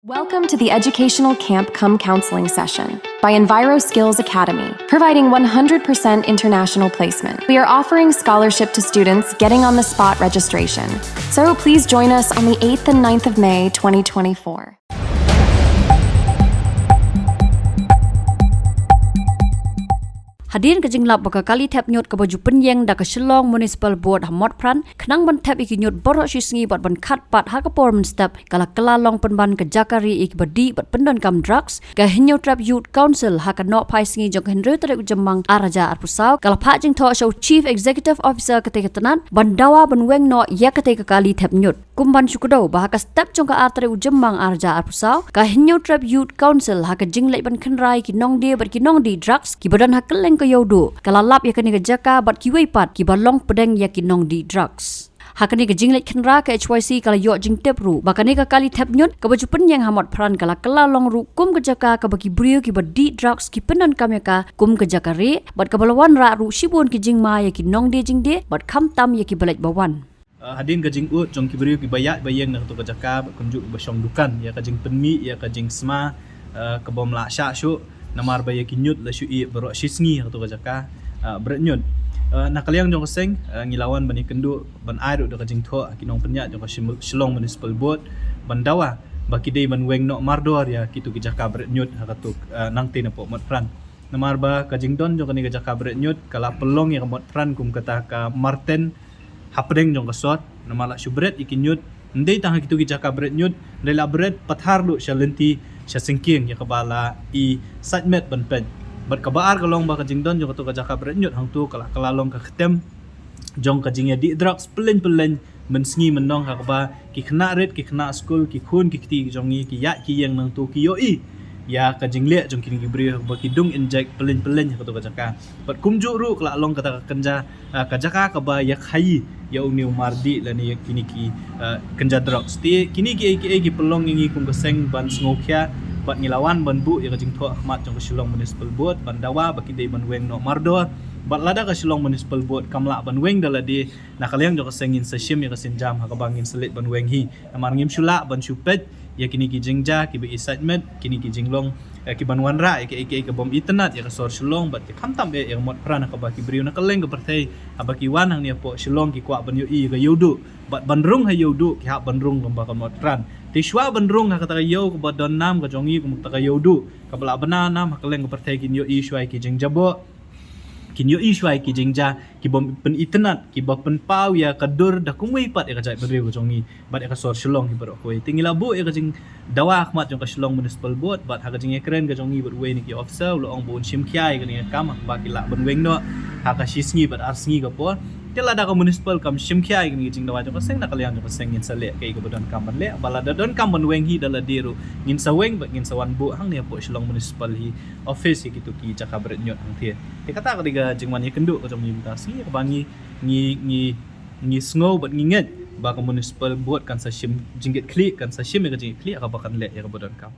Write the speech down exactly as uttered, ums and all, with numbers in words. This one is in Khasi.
Welcome to the educational camp cum counseling session by Enviro Skills Academy, providing one hundred percent international placement. We are offering scholarship to students getting on the spot registration. So please join us on the eighth and ninth of May twenty twenty-four. Hadien ka jinglap ba ka kali thep ñiut kaba ju pynïeng da ka Shillong Municipal Board ha Motphran, khnang ban thep ïa ki ñiut baroh shi sngi bad ban khat pat ha ka por mynstep, ka la kylla long pynban ka jaka rieh ïa kiba dih bad pyndonkam drugs. Ka Hynñiewtrep Youth Council ha ka Nohphaisngi jong ka hynriew tarik u Jymmang ar hajar arphew saw, ka la phah jingthoh sha u Chief Executive Officer katei ka tnat ban dawa ban weng noh ïa katei ka kali thep ñiut. Kum ban shu kdew ba ha ka step jong ka ar tarik u Jymmang ar hajar arphew saw, ka Hynñiewtrep Youth Council ha ka jingleit ban khynra ïa ki nongdie bad ki nongdih drugs kiba don ha kylleng ka Ïewduh, ka la lap ïa kane ka jaka bad kiwei pat kiba long pdeng ïa ki nongdih drugs. Ha kane ka jingleit khynra, ka H Y C ka la ïoh jingtip ruh ba kane ka kali thep ñiut kaba ju pynïeng ha Motphran ka la kylla long ruh kum ka jaka kaba ki briew kiba dih drugs ki pyndonkam ïa ka kum ka jaka rieh, bad kaba la wanrah ruh shibun ki jingma ïa ki nongdie jingdie bad khamtam ïa kiba leit ba wan. Uh, hadien ka jingud jong ki briew kiba ïaid ba ïeng na kato ka jaka bad kumjuh kiba shong dukan ïa ka jingpynmih ïa ka jingsma, uh, kabym lah shah shuh, namar ba ïa ki ñiut la shu ih baroh shi sngi ha kato ka jaka, uh, bret ñiut. Uh, na ka liang jong ka seng, uh, ngi la wan ban ïakynduh ban ai ruh da ka jingthoh ha ki nongpynïaid jong ka Shim-, Shillong Municipal Board ban dawa ba ki dei ban weng noh mardor ïa kito ki jaka bret ñiut ha kato, uh, nangtei napoh Motphran. Namar ba ka jingdon jong kane ka jaka bret ñiut ka la pynlong ïa ka Motphran kum kata ka marten hapdeng jong ka sor, namar la shu bret ïa ki ñiut, ym dei tang ha kito ki jaka bret ñiut, hynrei la bret pathar ruh sha lynti sha syngkien ïa kaba la i sait met ban peit. Bad kaba ar ka long ba ka jingdon jong kato ka jaka bret ñiut hangto ka la, ka la long ka ktem jong ka jingïadih drugs pyllein pyllein, mynsngi mynnong ha kaba ki khynnah rit, ki khynnah skul, ki khun ki kti ki jong ngi ki ïaid ki ïeng nangto ki ïohi ïa ka jingleh jong kine ki briew ba ki dung injek pyllein pyllein ha kato ka jaka. Bad kumjuh ruh ka la long kata ka kynja, ah, ka jaka kaba ïakhaïi ïa une u mardih lane ïa kine ki, ah, kynja drugs. Te kine kiei kiei ki pynlong ïa ngi kum ka seng ban sngewkhia bad ngi la wan ban buh ïa ka jingthoh ha khmat jong ka Shillong Municipal Board ban dawa ba ki dei ban weng noh mardor. Bad lada ka Shillong Municipal Board kam lah ban weng da lade, na ka liang jong ka seng ngin sa shim ïa ka sienjam ha kaba ngin sa leit ban weng hi. Namar ngim shu lah ban shu peit ïa kine ki jingjia kiba i sait met, kine ki jinglong, eh, kiban wanrah ïa kiei kiei kabym itynnad ïa ka sor Shillong bad ki khamtam eh ïa ka Motphran ha kaba ki briew na kylleng ka pyrthei haba ki wan hangne hapoh Shillong ki kwah ban ïohi ïa ka Ïewduh bad ban rung ha Ïewduh ki hap ban rung kumba ka Motphran. Te shuwa ban rung ha kata ka ïew kaba don nam ka jong ngi kum kata ka Ïewduh kaba la bna nam ha kylleng ka pyrthei, kin ïohi shuwa ïa ki jingjaboh, kin ïohi shuwa ïa ki jingjia kibym pynitynnad, kiba pynpaw ïa ka dur da kumwei pat ïa ka jaitbynriew ka jong ngi bad ïa ka sor Shillong hi baroh kawei. Te ngi la buh ïa ka jingdawa ha khmat jong ka Shillong Municipal Board bad ha ka jingïakren ka jong ngi bad uwei na ki officer u la ong ba un shim khia ïa kane ka kam ha kaba ki lah ban weng noh ha ka shi sngi bad ar sngi ka por. Te lada ka municipal kam shim khia ïa kane ka jingdawa jong ka seng, na ka liang jong ka seng ngin sa leh kaei kaba donkam ban leh. Ba lada donkam ban weng hi da lade ruh ngin sa weng bad ngin sa wan buh hangne hapoh Shillong Municipal hi office ïa kito ki jaka bret ñiut hangthie. Te kata ka dei ka jingwan ïakynduh ka jong ngi mynta sngi kaba ngi, ngi, ngi, ngi sngew bad ngi ngeit ba ka Municipal Board kan sa shim jingkitkhlieh, kan sa shim ïa ka jingkitkhlieh ha kaba kan leh ïa kaba donkam.